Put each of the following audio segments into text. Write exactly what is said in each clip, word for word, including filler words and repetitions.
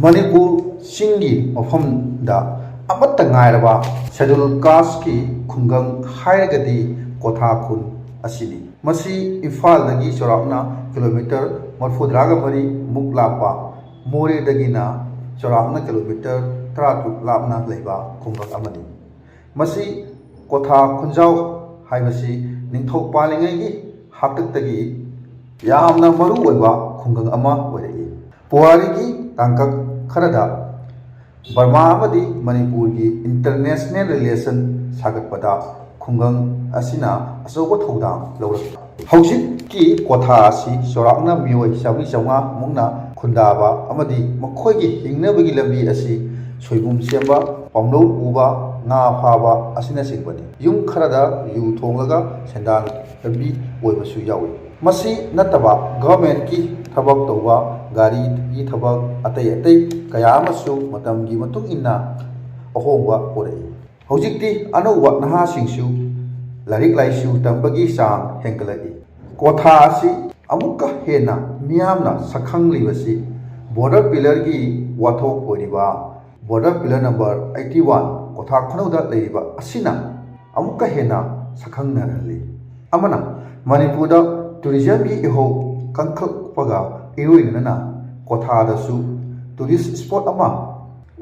ꯃꯅꯤꯄꯨꯔ ꯆꯤꯡꯒꯤ ꯃꯐꯝꯗ ꯑꯃꯠꯇ ꯉꯥꯏꯔꯕ Scheduled Casteꯀꯤ ꯈꯨꯡꯒꯪ ꯍꯥꯏꯔꯒꯗꯤ ꯀ꯭ꯋꯥꯊꯥ ꯈꯨꯟ ꯑꯁꯤꯅꯤ꯫ ꯃꯁꯤ ꯏꯝꯐꯥꯜꯗꯒꯤ ꯆꯥꯎꯔꯥꯛꯅ ꯀꯤꯂꯣꯃꯤꯇꯔ ꯃꯔꯤꯐꯨꯇꯔꯥꯒ ꯃꯔꯤ ꯃꯨꯛ ꯂꯥꯞꯄ, ꯃꯣꯔꯦꯗꯒꯤꯅ ꯆꯥꯎꯔꯥꯛꯅ ꯀꯤꯂꯣꯃꯤꯇꯔ ꯇꯔꯥꯇꯔꯨꯛ ꯂꯥꯞꯅ ꯂꯩꯕ ꯈꯨꯡꯒꯪ ꯑꯃꯅꯤ꯫ ꯃꯁꯤ ꯀ꯭ꯋꯥꯊꯥ ꯈꯨꯟꯖꯥꯎ ꯍꯥꯏꯕꯁꯤ ꯅꯤꯡꯊꯧ ꯄꯥꯜꯂꯤꯉꯩꯒꯤ ꯍꯥꯛꯇꯛꯇꯒꯤ ꯌꯥꯝꯅ ꯃꯔꯨ ꯑꯣꯏꯕ ꯈꯨꯡꯒꯪ ꯑꯃ ꯑꯣꯏꯔꯛꯏ꯫ ꯄꯨꯋꯥꯔꯤꯒꯤ ꯇꯥꯡꯀꯛ ꯈꯔꯗ ꯕꯔꯃꯥ ꯑꯃꯗꯤ ꯃꯅꯤꯄꯨꯔꯒꯤ international relation ꯁꯥꯒꯠꯄꯗ ꯈꯨꯡꯒꯪ ꯑꯁꯤꯅ ꯑꯆꯧꯕ ꯊꯧꯗꯥꯡ ꯂꯧꯔꯛꯈꯤ꯫ ꯍꯧꯖꯤꯛꯀꯤ ꯀ꯭ꯋꯥꯊꯥ ꯑꯁꯤ ꯆꯥꯎꯔꯥꯛꯅ ꯃꯤꯑꯣꯏ ꯆꯥꯃꯔꯤ ꯆꯥꯃꯉꯥ ꯃꯨꯛꯅ ꯈꯨꯟꯗꯥꯕ ꯑꯃꯗꯤ ꯃꯈꯣꯏꯒꯤ ꯍꯤꯡꯅꯕꯒꯤ ꯂꯝꯕꯤ ꯑꯁꯤ ꯁꯣꯏꯕꯨꯝ ꯁꯦꯝꯕ, ꯄꯥꯝꯂꯧ ꯎꯕ, ꯉꯥ ꯐꯥꯕ ꯑꯁꯤꯅꯆꯤꯡꯕꯅꯤ꯫ ꯌꯨꯝ ꯈꯔꯗ ꯌꯨ ꯊꯣꯡꯂꯒ ꯁꯦꯟꯗꯥꯟ ꯂꯝꯕꯤ ꯑꯣꯏꯕꯁꯨ ꯌꯥꯎꯏ꯫ ꯃꯁꯤ ꯅꯠꯇꯕ governmentꯀꯤ ꯊꯕꯛ ꯇꯧꯕ, ꯒꯥꯔꯤꯒꯤ ꯊꯕꯛ, ꯑꯇꯩ ꯑꯇꯩ ꯀꯌꯥ ꯑꯃꯁꯨ ꯃꯇꯝꯒꯤ ꯃꯇꯨꯡ ꯏꯟꯅ ꯑꯍꯣꯡꯕ ꯄꯨꯔꯛꯏ꯫ ꯍꯧꯖꯤꯛꯇꯤ ꯑꯅꯧꯕ ꯅꯍꯥꯁꯤꯡꯁꯨ ꯂꯥꯏꯔꯤꯛ ꯂꯥꯏꯁꯨ ꯇꯝꯕꯒꯤ ꯆꯥꯡ ꯍꯦꯟꯒꯠꯂꯛꯏ꯫ ꯀ꯭ꯋꯥꯊꯥ ꯑꯁꯤ ꯑꯃꯨꯛꯀ ꯍꯦꯟꯅ ꯃꯤꯌꯥꯝꯅ ꯁꯛꯈꯪꯂꯤꯕꯁꯤ border pillarꯒꯤ ꯋꯥꯊꯣꯛ ꯑꯣꯏꯔꯤꯕ border pillar number eighty one ꯀ꯭ꯋꯥꯊꯥ ꯈꯨꯅꯧꯗ ꯂꯩꯔꯤꯕ ꯑꯁꯤꯅ ꯑꯃꯨꯛꯀ ꯍꯦꯟꯅ ꯁꯛꯈꯪꯅꯍꯜꯂꯤ꯫ ꯑꯃꯅ, ꯃꯅꯤꯄꯨꯔꯗ tourismꯒꯤ ꯏꯍꯧ ꯀꯟꯈꯠꯂꯛꯄꯒ ꯏꯔꯣꯏꯅꯅ ꯀ꯭ꯋꯥꯊꯥꯗꯁꯨ tourist spot ꯑꯃ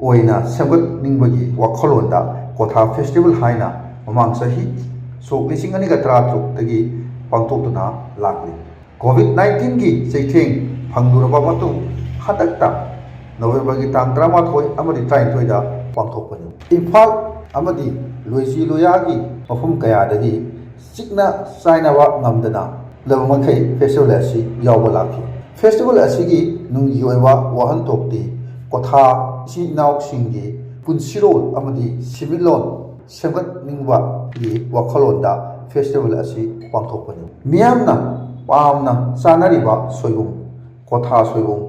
ꯑꯣꯏꯅ ꯁꯦꯝꯒꯠꯅꯤꯡꯕꯒꯤ ꯋꯥꯈꯜꯂꯣꯟꯗ ꯀ꯭ꯋꯥꯊꯥ festival ꯍꯥꯏꯅ ꯃꯃꯥꯡ ꯆꯍꯤ ꯁꯣꯛ ꯂꯤꯁꯤꯡ ꯑꯅꯤꯒ ꯇꯔꯥꯇꯔꯨꯛꯇꯒꯤ ꯄꯥꯡꯊꯣꯛꯇꯨꯅ ꯂꯥꯛꯂꯤ꯫ Covid nineteenꯒꯤ ꯆꯩꯊꯦꯡ ꯐꯪꯂꯨꯔꯕ ꯃꯇꯨꯡ, ꯍꯟꯗꯛꯇ Novemberꯒꯤ ꯇꯥꯡ ꯇꯔꯥꯃꯥꯊꯣꯏ ꯑꯃꯗꯤ ꯇꯔꯥꯅꯤꯊꯣꯏꯗ ꯄꯥꯡꯊꯣꯛꯄꯅꯤ꯫ ꯏꯝꯐꯥꯜ ꯑꯃꯗꯤ ꯂꯣꯏꯖꯤ ꯂꯣꯌꯥꯒꯤ ꯃꯐꯝ ꯀꯌꯥꯗꯒꯤ ꯆꯤꯛꯅ ꯆꯥꯏꯅꯕ ꯉꯝꯗꯅ ꯂꯩꯕ ꯃꯈꯩ festival ꯑꯁꯤ ꯌꯥꯎꯕ ꯂꯥꯛꯈꯤ꯫ Festival ꯑꯁꯤꯒꯤ ꯅꯨꯡꯒꯤ ꯑꯣꯏꯕ ꯋꯥꯍꯟꯊꯣꯛꯇꯤ ꯀ꯭ꯋꯥꯊꯥ ꯏꯆꯤꯟ ꯏꯅꯥꯎꯁꯤꯡꯒꯤ ꯄꯨꯟꯁꯤꯔꯣꯜ ꯑꯃꯗꯤ ꯁꯦꯟꯃꯤꯠꯂꯣꯟ ꯁꯦꯝꯒꯠꯅꯤꯡꯕꯒꯤ ꯋꯥꯈꯜꯂꯣꯟꯗ festival ꯑꯁꯤ ꯄꯥꯡꯊꯣꯛꯄꯅꯤ꯫ ꯃꯤꯌꯥꯝꯅ ꯄꯥꯝꯅ ꯆꯥꯅꯔꯤꯕ ꯁꯣꯏꯕꯨꯝ, ꯀ꯭ꯋꯥꯊꯥ ꯁꯣꯏꯕꯨꯝ,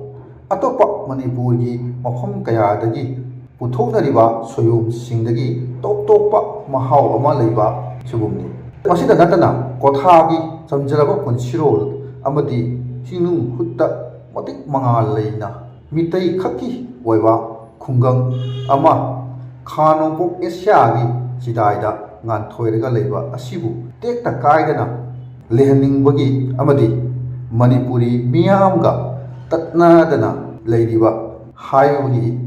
ꯑꯇꯣꯞꯄ ꯃꯅꯤꯄꯨꯔꯒꯤ ꯃꯐꯝ ꯀꯌꯥꯗꯒꯤ ꯄꯨꯊꯣꯛꯅꯔꯤꯕ ꯁꯣꯏꯕꯨꯝꯁꯤꯡꯗꯒꯤ ꯇꯣꯞ ꯇꯣꯞꯄ ꯃꯍꯥꯎ ꯑꯃ ꯂꯩꯕ ꯁꯣꯏꯕꯨꯝꯅꯤ꯫ ꯃꯁꯤꯗ ꯅꯠꯇꯅ ꯀ꯭ꯋꯥꯊꯥꯒꯤ ꯆꯝꯖꯔꯕ ꯄꯨꯟꯁꯤꯔꯣꯜ ꯑꯃꯗꯤ ꯆꯤꯡꯅꯨꯡ ꯍꯨꯠꯇ ꯃꯇꯤꯛ ꯃꯉꯥꯜ ꯂꯩꯅ ꯃꯤꯇꯩ ꯈꯛꯀꯤ ꯑꯣꯏꯕ ꯈꯨꯡꯒꯪ ꯑꯃ, ꯈꯥ ꯅꯣꯡꯄꯣꯛ ꯑꯦꯁꯤꯌꯥꯒꯤ ꯆꯤꯗꯥꯏꯗ ꯉꯥꯟꯊꯣꯏꯔꯒ ꯂꯩꯕ ꯑꯁꯤꯕꯨ ꯇꯦꯛꯇ ꯀꯥꯏꯗꯅ ꯂꯩꯍꯟꯅꯤꯡꯕꯒꯤ ꯑꯃꯗꯤ ꯃꯅꯤꯄꯨꯔꯤ ꯃꯤꯌꯥꯝꯒ ꯇꯠꯅꯗꯅ ꯂꯩꯔꯤꯕ ꯍꯥꯏꯕꯒꯤ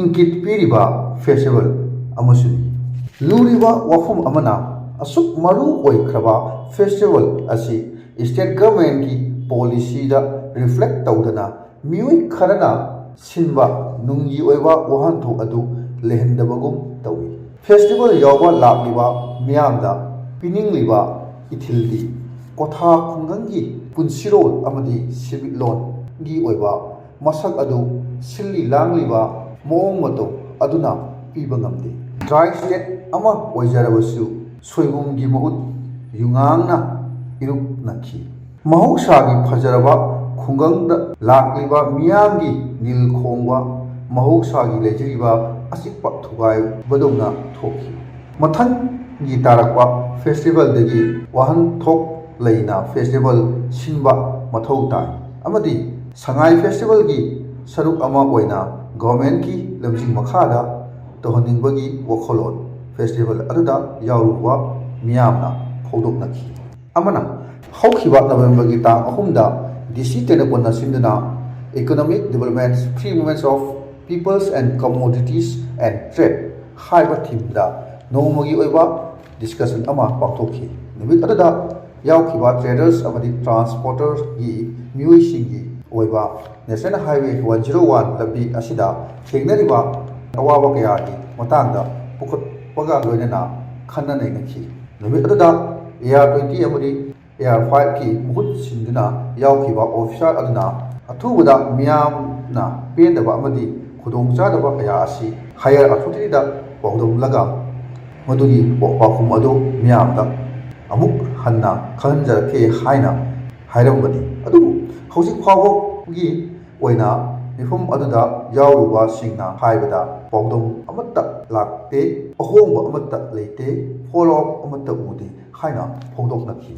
ꯏꯪꯀꯤꯠ ꯄꯤꯔꯤꯕ ꯐꯦꯁꯇꯤꯚꯦꯜ ꯑꯃꯁꯨꯅꯤ꯫ ꯂꯨꯔꯤꯕ ꯋꯥꯐꯝ ꯑꯃꯅ, ꯑꯁꯨꯛ ꯃꯔꯨ ꯑꯣꯏꯈ꯭ꯔꯕ ꯐꯦꯁꯇꯤꯚꯦꯜ ꯑꯁꯤ ꯁ꯭ꯇꯦꯠ ꯒꯚꯔꯟꯃꯦꯟꯠꯀꯤ ꯄꯣꯂꯤꯁꯤꯗ ꯔꯤꯐ꯭ꯂꯦꯛ ꯇꯧꯗꯅ ꯃꯤꯑꯣꯏ ꯈꯔꯅ ꯁꯤꯟꯕ ꯅꯨꯡꯒꯤ ꯑꯣꯏꯕ ꯋꯥꯍꯟꯊꯣꯛ ꯑꯗꯨ ꯂꯩꯍꯟꯗꯕꯒꯨꯝ ꯇꯧꯏ꯫ ꯐꯦꯁꯇꯤꯚꯦꯜ ꯌꯥꯎꯕ ꯂꯥꯛꯂꯤꯕ ꯃꯤꯌꯥꯝꯗ ꯄꯤꯅꯤꯡꯂꯤꯕ ꯏꯊꯤꯜꯗꯤ ꯀꯣꯊꯥ ꯈꯨꯡꯒꯪꯒꯤ ꯄꯨꯟꯁꯤꯔꯣꯜ ꯑꯃꯗꯤ ꯁꯦꯟꯃꯤꯠꯂꯣꯟꯒꯤ ꯑꯣꯏꯕ ꯃꯁꯛ ꯑꯗꯨ ꯁꯤꯜꯂꯤ ꯂꯥꯡꯂꯤꯕ ꯃꯑꯣꯡ ꯃꯇꯧ ꯑꯗꯨꯅ ꯄꯤꯕ ꯉꯝꯗꯦ꯫ ꯇ꯭ꯔꯥꯏ ꯁ꯭ꯇꯦꯠ ꯑꯃ ꯑꯣꯏꯖꯔꯕꯁꯨ ꯁꯣꯏꯕꯨꯝꯒꯤ ꯃꯍꯨꯠ ꯌꯨꯉꯥꯡꯅ ꯏꯔꯨꯞꯅꯈꯤ꯫ ꯃꯍꯧꯁꯥꯒꯤ ꯐꯖꯔꯕ ꯈꯨꯡꯒꯪꯗ ꯂꯥꯛꯂꯤꯕ ꯃꯤꯌꯥꯝꯒꯤ ꯅꯤꯜ ꯈꯣꯡꯕ ꯃꯍꯧꯁꯥꯒꯤ ꯂꯩꯖꯔꯤꯕ ꯑꯆꯤꯛꯄ ꯊꯨꯒꯥꯏꯕꯗꯧꯅ ꯊꯣꯛꯈꯤ꯫ ꯃꯊꯪꯒꯤ ꯇꯥꯔꯛꯄ ꯐꯦꯁꯇꯤꯚꯦꯜꯗꯒꯤ ꯋꯥꯍꯟꯊꯣꯛ ꯂꯩꯅ ꯐꯦꯁꯇꯤꯚꯦꯜ ꯁꯤꯟꯕ ꯃꯊꯧ ꯇꯥꯏ ꯑꯃꯗꯤ ꯁꯉꯥꯏ ꯐꯦꯁꯇꯤꯚꯦꯜꯒꯤ ꯁꯔꯨꯛ ꯑꯃ ꯑꯣꯏꯅ ꯒꯚꯔꯟꯃꯦꯟꯠꯀꯤ ꯂꯝꯖꯤꯡ ꯃꯈꯥꯗ ꯇꯧꯍꯟꯅꯤꯡꯕꯒꯤ ꯋꯥꯈꯜꯂꯣꯟ ꯐꯦꯁꯇꯤꯚꯦꯜ ꯑꯗꯨꯗ ꯌꯥꯎꯔꯨꯕ ꯃꯤꯌꯥꯝꯅ ꯐꯣꯡꯗꯣꯛꯅꯈꯤ꯫ ꯑꯃꯅ, ꯍꯧꯈꯤꯕ ꯅꯕꯦꯝꯕꯔꯒꯤ ꯇꯥꯡ ꯑꯍꯨꯝꯗ ꯗꯤ ꯁꯤ ꯇꯦꯅꯄꯨꯟꯅ ꯁꯤꯟꯗꯨꯅ Economic Development, Free Movement of Peoples and Commodities and Trade ꯍꯥꯏꯕ ꯊꯤꯝꯗ ꯅꯣꯡꯃꯒꯤ ꯑꯣꯏꯕ ꯗꯤꯁꯀꯁꯟ ꯑꯃ ꯄꯥꯡꯊꯣꯛꯈꯤ꯫ ꯅꯨꯃꯤꯠ ꯑꯗꯨꯗ ꯌꯥꯎꯈꯤꯕ ꯇ꯭ꯔꯦꯗꯔꯁ ꯑꯃꯗꯤ ꯇ꯭ꯔꯥꯟꯁꯄꯣꯔꯇꯔꯒꯤ ꯃꯤꯑꯣꯏꯁꯤꯡꯒꯤ ꯑꯣꯏꯕ national highway one zero one ꯂꯝꯕꯤ ꯑꯁꯤꯗ ꯊꯦꯡꯅꯔꯤꯕ ꯑꯋꯥꯕ ꯀꯌꯥꯒꯤ ꯃꯇꯥꯡꯗ ꯄꯨꯈꯠꯄꯒ ꯂꯣꯏꯅꯅ ꯈꯟꯅ ꯅꯩꯅꯈꯤ꯫ ꯅꯨꯃꯤꯠ ꯑꯗꯨꯗ ꯑꯦ ꯑꯥꯔ ꯇ꯭ꯋꯦꯟꯇꯤ ꯑꯃꯗꯤ ꯑꯦ ꯑꯥꯔ ꯐꯥꯏꯚꯀꯤ ꯃꯍꯨꯠ ꯁꯤꯟꯗꯨꯅ ꯌꯥꯎꯈꯤꯕ ꯑꯣꯐꯤꯁꯥꯔ ꯑꯗꯨꯅ ꯑꯊꯨꯕꯗ ꯃꯤꯌꯥꯝꯅ ꯄꯦꯟꯗꯕ ꯑꯃꯗꯤ ꯈꯨꯗꯣꯡꯆꯥꯗꯕ ꯀꯌꯥ ꯑꯁꯤ ꯍꯥꯌꯔ ꯑꯊꯣꯔꯤꯇꯤꯗ ꯄꯥꯎꯗꯝꯂꯒ ꯃꯗꯨꯒꯤ ꯄꯥꯎꯈꯨꯝ ꯑꯗꯨ ꯃꯤꯌꯥꯝꯗ ꯑꯃꯨꯛ ꯍꯟꯅ ꯈꯪꯍꯟꯖꯔꯛꯀꯦ ꯍꯥꯏꯅ ꯍꯥꯏꯔꯝꯕꯅꯤ꯫ ꯑꯗꯨꯕꯨ ꯍꯧꯖꯤꯛ ꯐꯥꯎꯕꯒꯤ ꯑꯣꯏꯅ ꯃꯤꯐꯝ ꯑꯗꯨꯗ ꯌꯥꯎꯔꯨꯕꯁꯤꯡꯅ ꯍꯥꯏꯕꯗ ꯄꯥꯎꯗꯝ ꯑꯃꯠꯇ ꯂꯥꯛꯇꯦ, ꯑꯍꯣꯡꯕ ꯑꯃꯠꯇ ꯂꯩꯇꯦ, ꯐꯣꯂꯣ ꯑꯞ ꯑꯃꯠꯇ ꯎꯗꯦ ꯍꯥꯏꯅ ꯐꯣꯡꯗꯣꯛꯅꯈꯤ꯫